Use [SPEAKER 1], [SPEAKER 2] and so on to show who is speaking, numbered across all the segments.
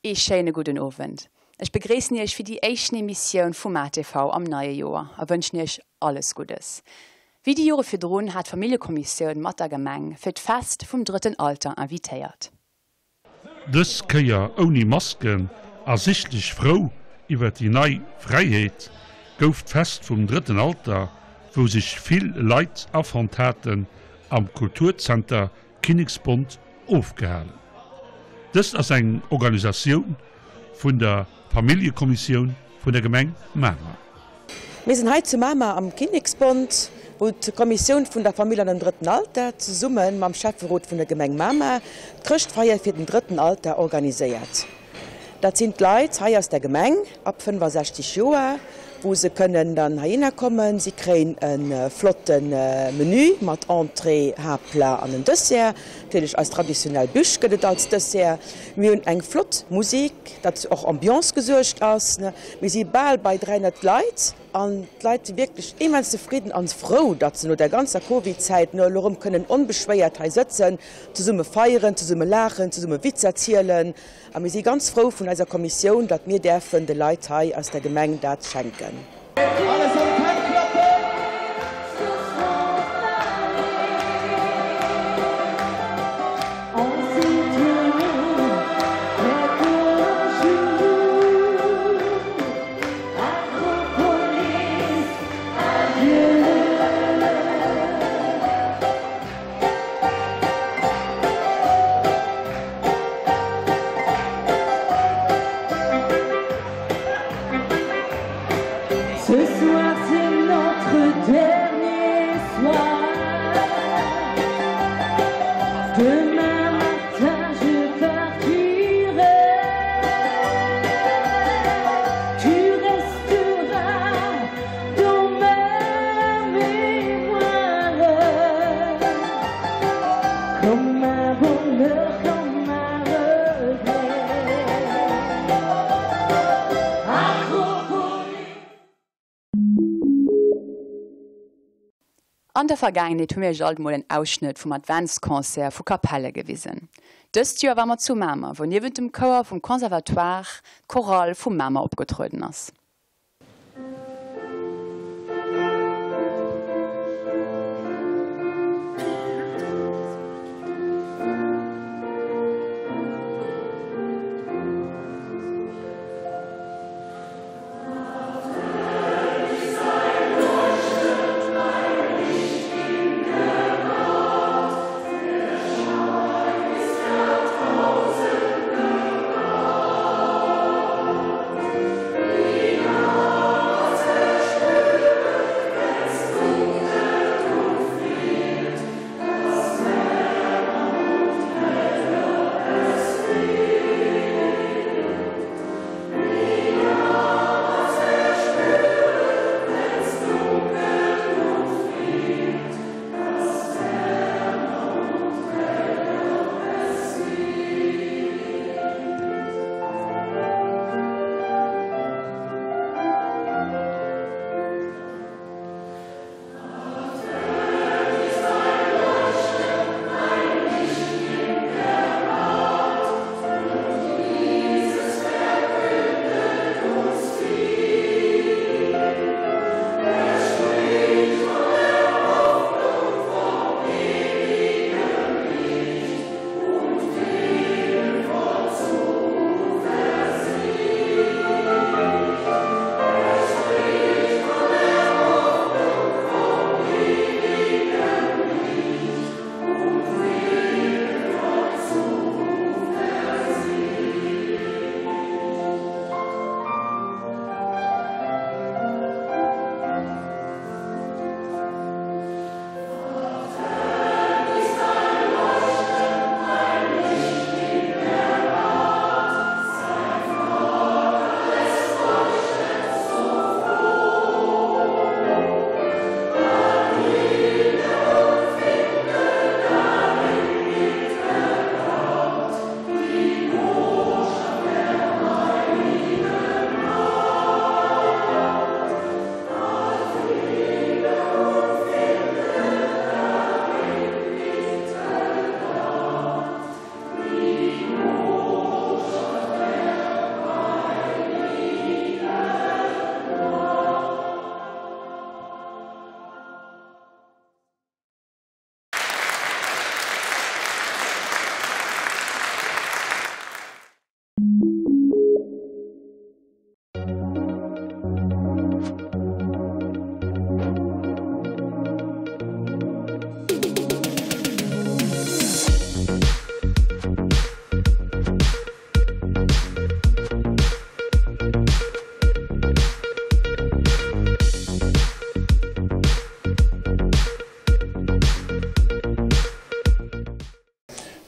[SPEAKER 1] Ee schéine gudden Owend. Ech begréissen Iech fir déi éischten Emissioun vu MaTV am neie Joer a wënschen Iech alles Guddes. Wéi déi Jore virdrun hat d'Familljekommissioun mat der Gemeng fir d'Fest vum Drëtten Alter invitéiert.
[SPEAKER 2] Dës Kéier ouni Masken a sichtlech frou iwwer déi nei Fräiheet gouf d'Fest vum Drëtten Alter, wou sech vill Leit afonnt haten, am Kulturzenter Kinneksbond ofgehalen. Dëst ass eng Organisatioun vun der Familljekommissioun vun der Gemeng Mamer.
[SPEAKER 3] Mir sinn hei zu Mamer am Kinneksbond, wou d'Kommissioun vun der Famill an dem Drëtten Alter zesumme mam Schäfferot vun der Gemeng Mamer d'Chrëschtfeier fir den Drëtten Alter organiséiert. Dat sinn d'Leit hei aus der Gemeng ab 65 Joer, wou se kënnen dann heihinner kommen. Si kréien e flotte Menü mat Entrée, Haaptplat an en Dessert. Natierlech eis traditionell Bûche gëtt et als Dessert. Mir hunn eng flott Musek, datt och Ambiance gesuergt ass. Mir si bal bei 300 Leit an d'Leit si wierklech immens zefridden an frou, datt se no der ganzer Covid-Zäit no elo erëm kënnen onbeschwéiert hei sëtzen, zesumme feieren, zesumme laachen, zesumme Witzer zielen. A mir si ganz frou vun eiser Kommissioun, datt mir däerfen de Leit hei aus der Gemeng dat schenken.
[SPEAKER 4] Alles an d'Hänn klappen!
[SPEAKER 5] Ce soir c'est notre dernier soir Demain matin je partirai Tu resteras dans ma mémoire Comme un bonheur, comme un regret
[SPEAKER 1] An der Vergaangenheet hu mir iech alt mol en Ausschnëtt vum Adventsconcert vu Capelle gewisen. Dëst Joer war mer zu Mamer, wou niewent dem Chouer vum Conservatoire d'Chorale vu Mamer opgetrueden ass.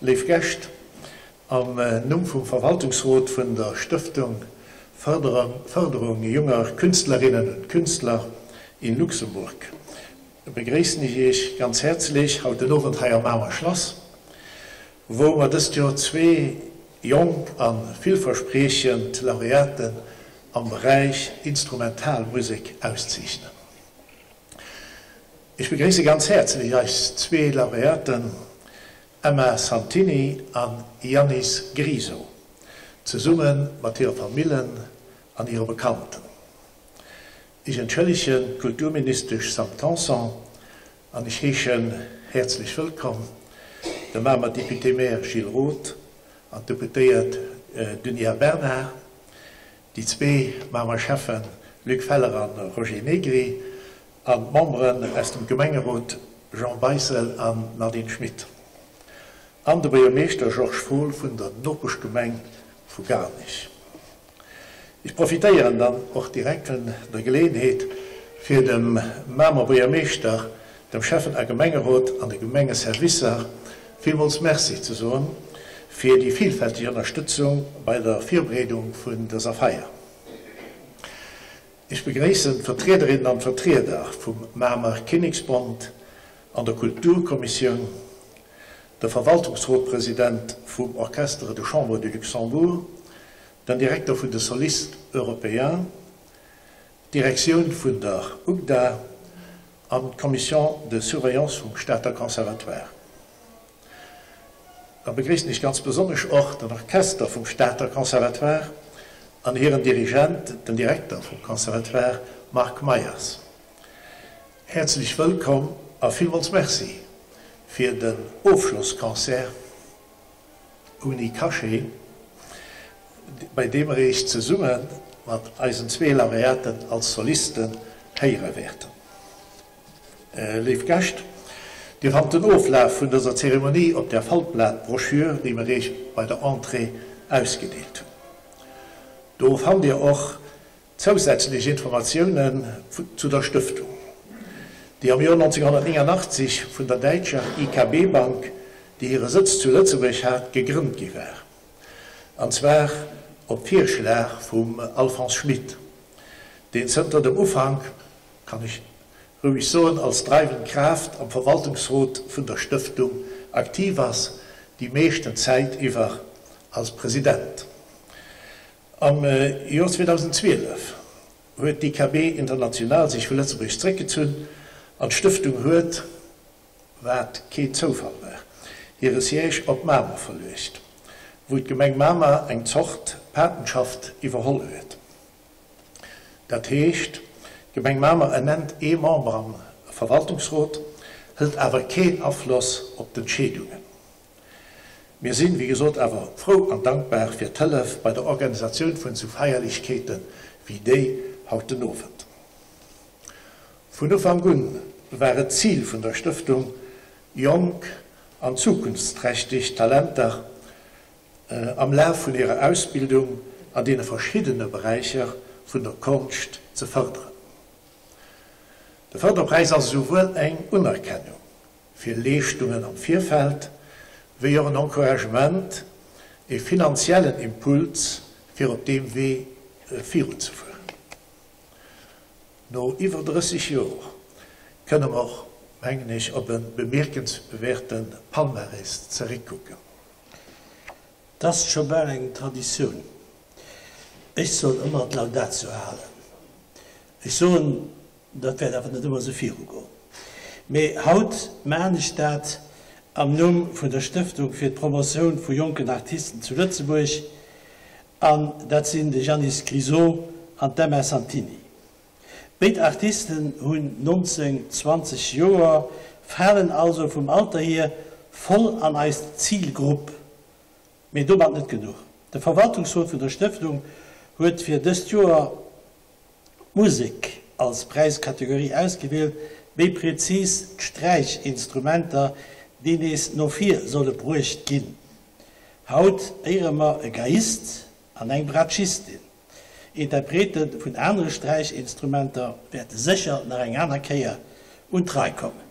[SPEAKER 6] Léif Gäscht, am Numm vum Verwaltungsrot vun der Stëftung Förderung junger Künstlerinnen und Künstler in Luxemburg begréissen ech Iech ganz häerzlech haut den Owend hei am Mamer Schlass, wou mer dëst Joer zwee jonk a villverspriechend Laureaten am Beräich Instrumentalmusek auszeechnen. Ech begréisse ganz häerzlech eis zwee Laureaten Emma Santini an Yannis Griso, zesumme mat hire Famillen an hire Bekannten. Ech entschëllegen d'Kulturministesch Sam Tanson an ech heeschen häerzlech wëllkomm de Mamer Député-maire Gilles Roth an d'Deputéiert Dunja Bernard, déi zwee Mamer Schäffen Luc Feller a Roger Negri an d'Memberen aus dem Gemengerot Jean Beissel an Nadine Schmit an de Buergermeeschter Georges Fohl vun der Nopeschgemeng vu Garnich. Ech profitéieren dann och direkt vun der Geleeënheet, fir dem Mamer Buergermeeschter, dem Schäffen a Gemengerot an de Gemengeservicer villmools Merci ze soen fir déi villfälteg Ënnerstëtzung bei der Virbereedung vun dëser Feier. Ech begréissen d'Vertriederinnen an d'Vertrieder vum Mamer Kinneksbond an der Kulturkommissioun, de Verwaltungsrotpresident vum Orchestre de Chambre du Luxembourg, den Direkter vun de Solistes Européens, d'Direktioun vun der UGDA an d'Commission de surveillance vum Stater Conservatoire. Da begréissen ech ganz besonnesch och den Orchester vum Stater Conservatoire an hiren Dirigent, den Direkter vum Conservatoire Marc Meyers. Häerzlech wëllkomm a villmools Merci fir den Ofschlossconcert ouni Cachet, bei deem mer Iech zesumme mat eisen zwee Laureaten als Solisten héiere wäerten. Léif Gäscht, Dir fannt den Oflaf vun dëser Zeremonie op der Faltblat-Broschür, déi mer Iech bei der Entrée ausgedeelt hunn. Do fannt Dir och zousätzlech Informatiounen zu der Stëftung, déi am Joer 1989 vun der däitscher IKB-Bank, déi hire Sëtz zu Lëtzebuerg hat, gegrënnt gi war, an zwar op Virschlag vum Alphonse Schmit, deen zënter dem Ufank, kann ech roueg soen, als dreiwend Kraaft am Verwaltungsrot vun der Stëftung aktiv ass, déi meeschten Zäit iwwer als President. Am Joer 2012 huet d'IKB International sech vu Lëtzebuerg zréckgezunn an d'Stëftung huet, wat keen Zoufall war, hire Siège op Mamer verluecht, wou d'Gemeng Mamer eng Zort Patenschaft iwwerholl huet. Dat heescht, d'Gemeng Mamer ernennt ee Member am Verwaltungsrot, hëlt awer keen Afloss op d'Entscheedungen. Mir sinn, wéi gesot, awer frou an dankbar fir d'Hëllef bei der Organisatioun vun esou Feierlechkeete wéi déi haut den Owend. Vun Ufank un war et d'Zil vun der Stëftung, jonk an zukunftsträchteg Talenter am Laf vun hirer Ausbildung an deene verschiddene Beräicher vun der Konscht ze fërderen. De Fërderpräis ass esouwuel eng Unerkennung fir Leeschtungen am Virfeld, wéi och en Encouragement, e finanziellen Impuls fir op deem Wee virunzefueren. No iwwer 30 Jor kënne mer, mengen ech, op e bemierkenswäerte Palmarès zeréckkucken.
[SPEAKER 7] 't ass scho bal eng Traditioun, ech soll ëmmer d'Laudatio halen. Ech soen, dat wäert awer net ëmmer esou virugoen. Mee haut maan ech dat am Numm vun der Stëftung fir d'Promotioun vu jonken Artisten zu Lëtzebuerg, an dat sinn de Janis Grisot an d'Emma Santini. Béid Artisten hunn 19, 20 Joer, falen also vum Alter hier voll an eis Zilgrupp. Mee domat net genuch, De Verwaltungsrot vun der Stëftung huet fir dëst Joer d'Musek als Präiskategorie ausgewielt, méi prezis d'Sträichinstrumenter, déi nees no vir solle bruecht ginn. Haut éiere mer e Geiist an eng Bratschistin. Interprete vun anere Sträichinstrumenter wäerte sécher nach eng aner Kéier un d'Rei kommen.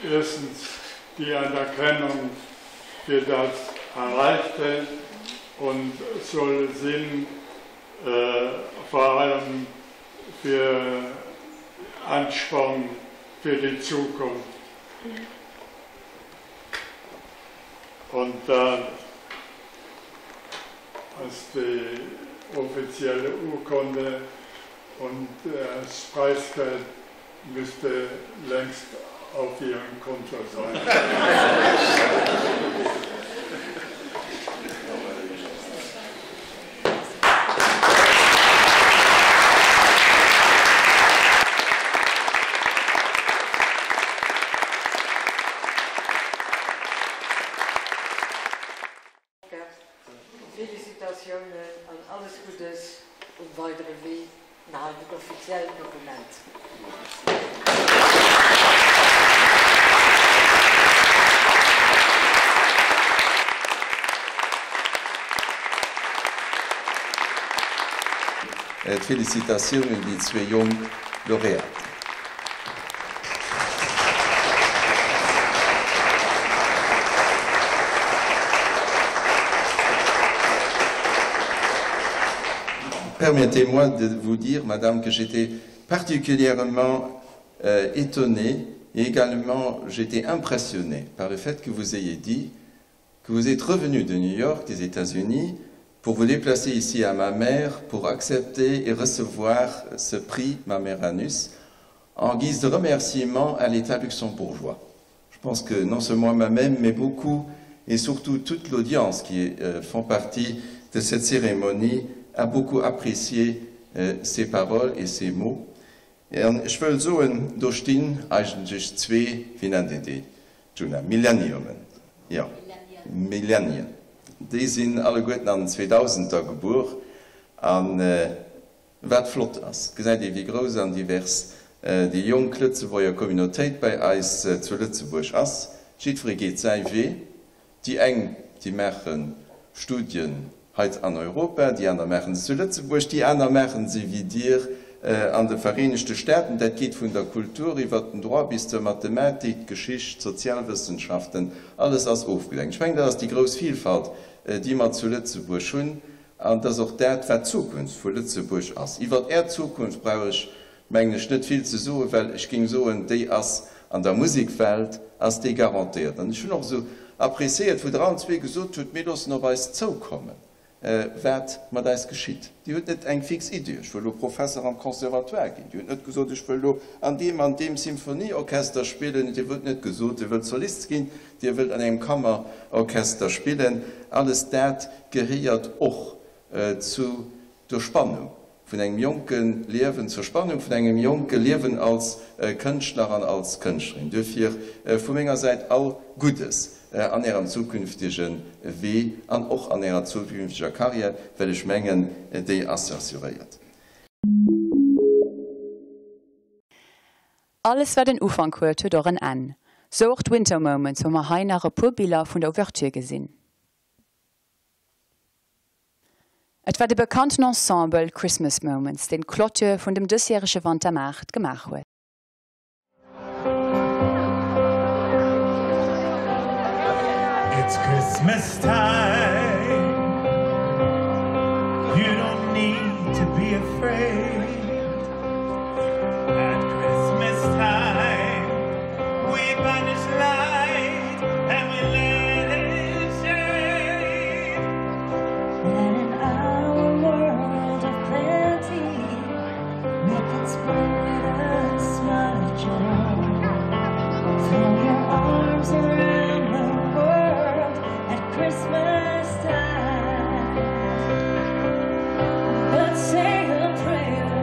[SPEAKER 8] Erstens die Anerkennung für das Erreichte und soll Sinn äh, vor allem für Ansporn für die Zukunft. Und dann als die offizielle Urkunde und das Preisgeld müsste längst auf ihrem Konto sein.
[SPEAKER 9] Félicitatiounen an alles Guddes um weidere Wee an hei den offiziellen Dokument.
[SPEAKER 10] D'Felicitatioun un déi zwee jonk Lauréaten. Permettez-moi de vous dire, Madame, que j'étais particulièrement euh, étonné et également j'étais impressionné par le fait que vous ayez dit que vous êtes revenu de New York, des États-Unis, pour vous déplacer ici à ma mère pour accepter et recevoir ce prix Mameranus en guise de remerciement à l'État luxembourgeois. Je pense que non seulement moi-même, mais beaucoup et surtout toute l'audience qui euh, font partie de cette cérémonie a beaucoup apprécié euh, ces paroles et ces mots. An ech wëll soen, do stinn eigentlech zwee, wéi nennt een déi, Djuna, Millenniumen, jo, Millennien, déi sinn alleguerten an den Zweedausender gebuer. A wat flott ass, et gesäit ee wéi grouss an divers déi jonk Lëtzebuerger Communautéit bei eis zu Lëtzebuerg ass. Jiddweree geet säi Wee. Déi eng, déi maache Studien hei an Europa, déi aner maache se zu Lëtzebuerg, déi aner maache se wéi Dir an de Vereenegte Staaten. Dat geet vun der Kultur iwwert den Droit bis zur Mathematik, d'Geschicht, d'Sozialwëssenschaften, alles ass ofgedeckt. Ech mengen, dat ass déi grouss Vielfalt, déi mer zu Lëtzebuerg hunn, an dat ass och dat, wat d'Zukunft vu Lëtzebuerg ass. Iwwert Är Zukunft brauch ech mengen ech, net vill ze soen, well ech géing soen, déi ass an der Musekwelt ass déi garantéiert. An ech hunn och esou appréciéiert, wou Der allen zwee gesot hutt, mir loossen op eis zoukommen, wat mat eis geschitt. Dir hutt net eng fix Idee, ech wëll elo Professer am Conservatoire ginn. Dir hutt net gesot, ech wëll elo an deem an deem Symphonieorchester spillen. Dir hutt net gesot, Dir wëllt Solist ginn, Dir wëllt an engem Kammerorchester spillen. Alles dat gehéiert och zu der Spannung vun engem jonke Liewen, zur Spannung vun engem jonke Liewen als Kënschtler an als Kënschtlerin. Duerfir vu menger Säit all Guddes an Ärem zukünftege Wee an och an Ärer zukünfteger Carrière, well ech mengen, déi ass assuréiert.
[SPEAKER 1] Alles wat en Ufank huet, huet och en Enn. Sou och d'Winter Moments, wou mer hei nach e puer Biller vun der Ouverture gesinn. Et war de bekannten Ensemble Christmas Moments, deen d'Clôture vun dem dësjärege Wantermaart gemaach huet.
[SPEAKER 11] It's Christmas time You don't need to be afraid At Christmas time We banish light and we let it shade
[SPEAKER 5] And in our world of plenty Make it spread a smile of joy Throw your arms around the world At Christmas time But say a prayer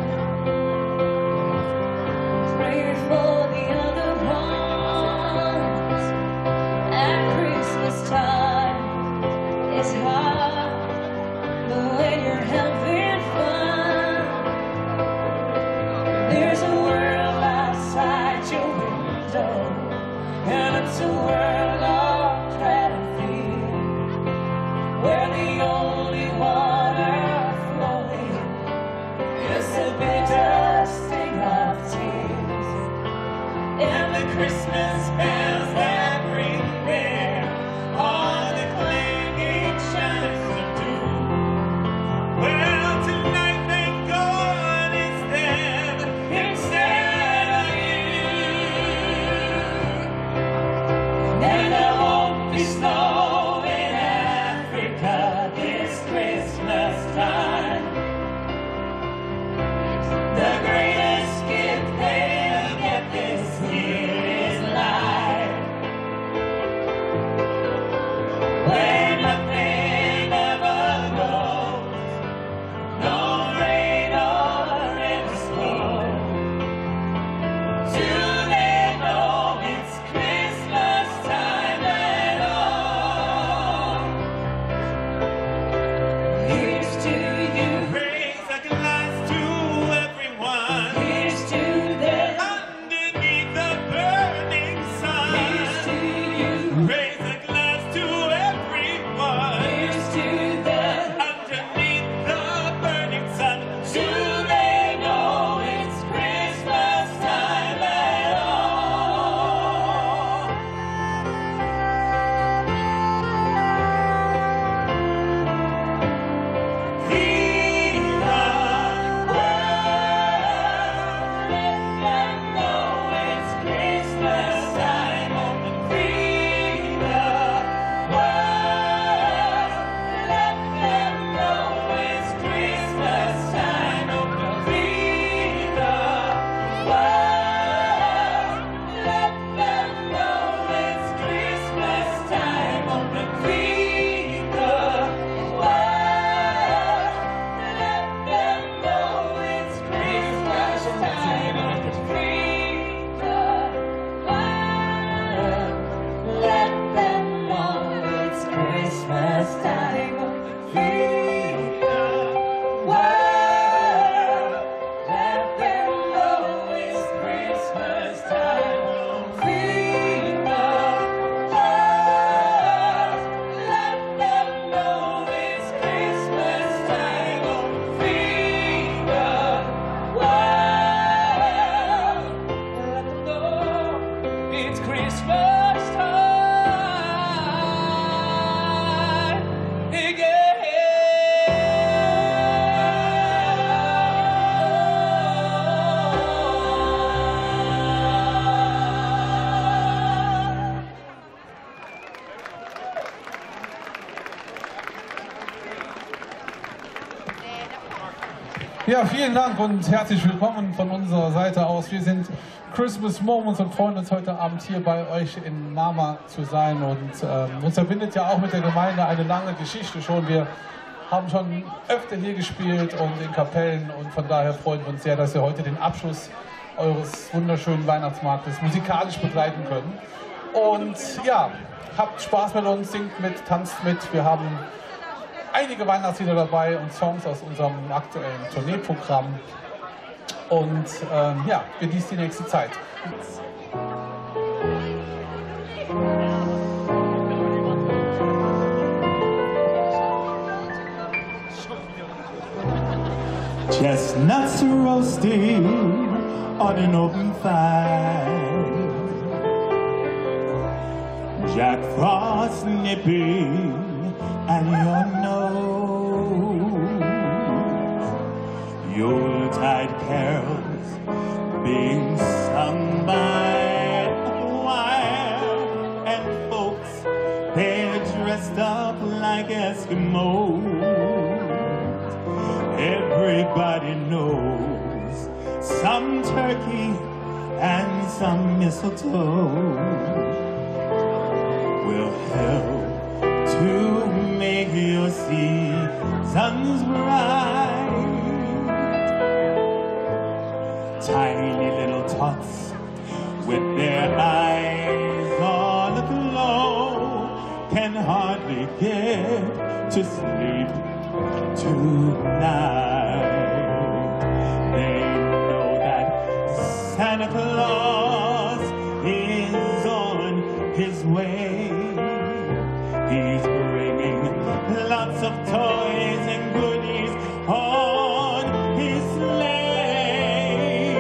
[SPEAKER 5] Pray for the other ones At Christmas time It's hard But when you're having fun There's a world outside your window And it's a world of dread and fear Where the only water flowing Is the bitter sting of tears And the Christmas bells.
[SPEAKER 12] Ja, vielen Dank und herzlich willkommen von unserer Seite aus. Wir sind Christmas Moments und freuen uns heute Abend hier bei euch in Mama zu sein. Und ähm, uns verbindet ja auch mit der Gemeinde eine lange Geschichte schon. Wir haben schon öfter hier gespielt und in Kapellen und von daher freuen wir uns sehr, dass wir heute den Abschluss eures wunderschönen Weihnachtsmarktes musikalisch begleiten können. Und ja, habt Spaß mit uns, singt mit, tanzt mit. Wir haben einige Weihnachtslieder dabei und Songs aus unserem aktuellen Tourneeprogramm. Und ähm, ja, genießt die nächste Zeit.
[SPEAKER 11] Chestnuts roasting on an open fire. Jack Frost nipping at your nose. Yuletide carols being sung by the choir, and folks they're dressed up like Eskimos. Everybody knows some turkey and some mistletoe will help to make your seasons bright. Tiny little tots with their eyes all aglow can hardly get to sleep tonight. They know that Santa Claus is on his way. He's bringing lots of toys and goodies on his sleigh.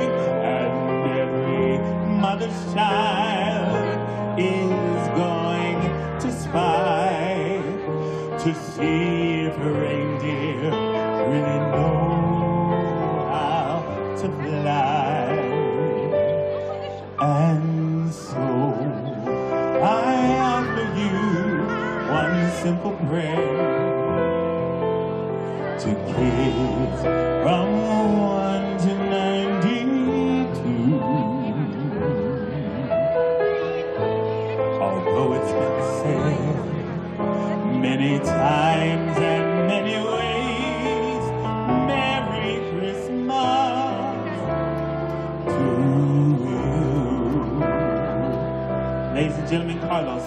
[SPEAKER 11] And every mother's child is going to spy to see if reindeer really know how to fly. And so I offer you one simple prayer to kids from 1 to 92. Although it's been said many times and many ways, Merry Christmas to you. Ladies and gentlemen, Carlos.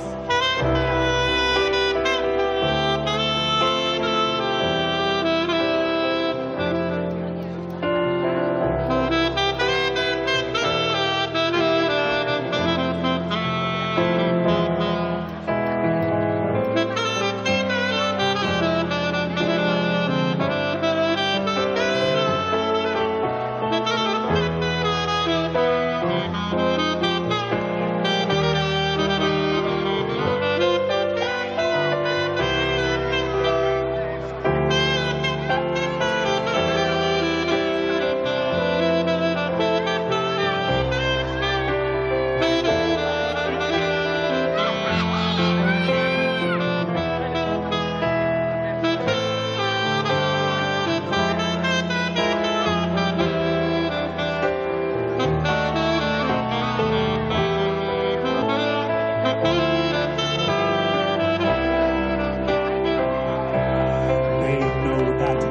[SPEAKER 11] They know that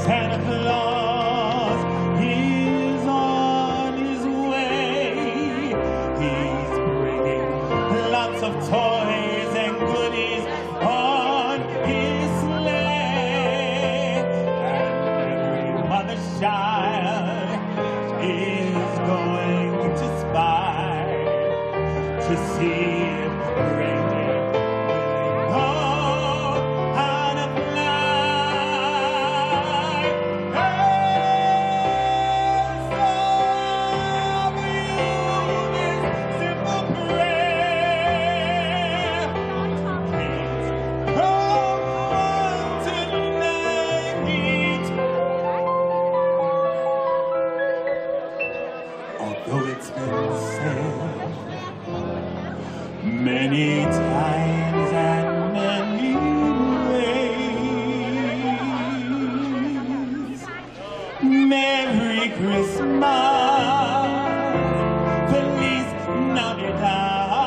[SPEAKER 11] Santa Claus is on his way. He's bringing lots of toys and goodies on his sleigh. And every mother's child is going to spy to see if reindeer really know how to fly. And so offer you this simple prayer. Kids from 1 to 92. Although it's been said many times and many ways. Christmas, Feliz Navidad,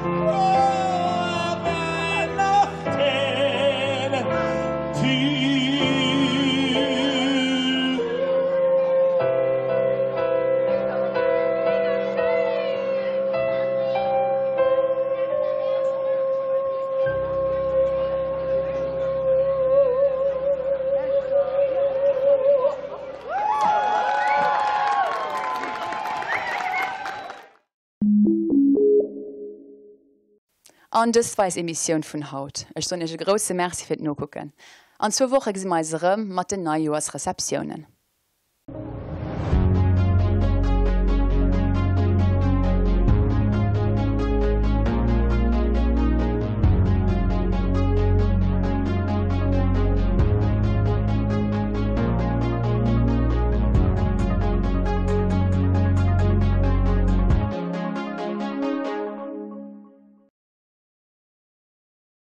[SPEAKER 11] Frohe Weihnachten to you.
[SPEAKER 1] An dëst war eis Emissioun vun haut. Ech soen iech e grousse Merci fir d'Nokucken. An zwou Woche gesi mer eis erëm mat den Neijoersreceptiounen.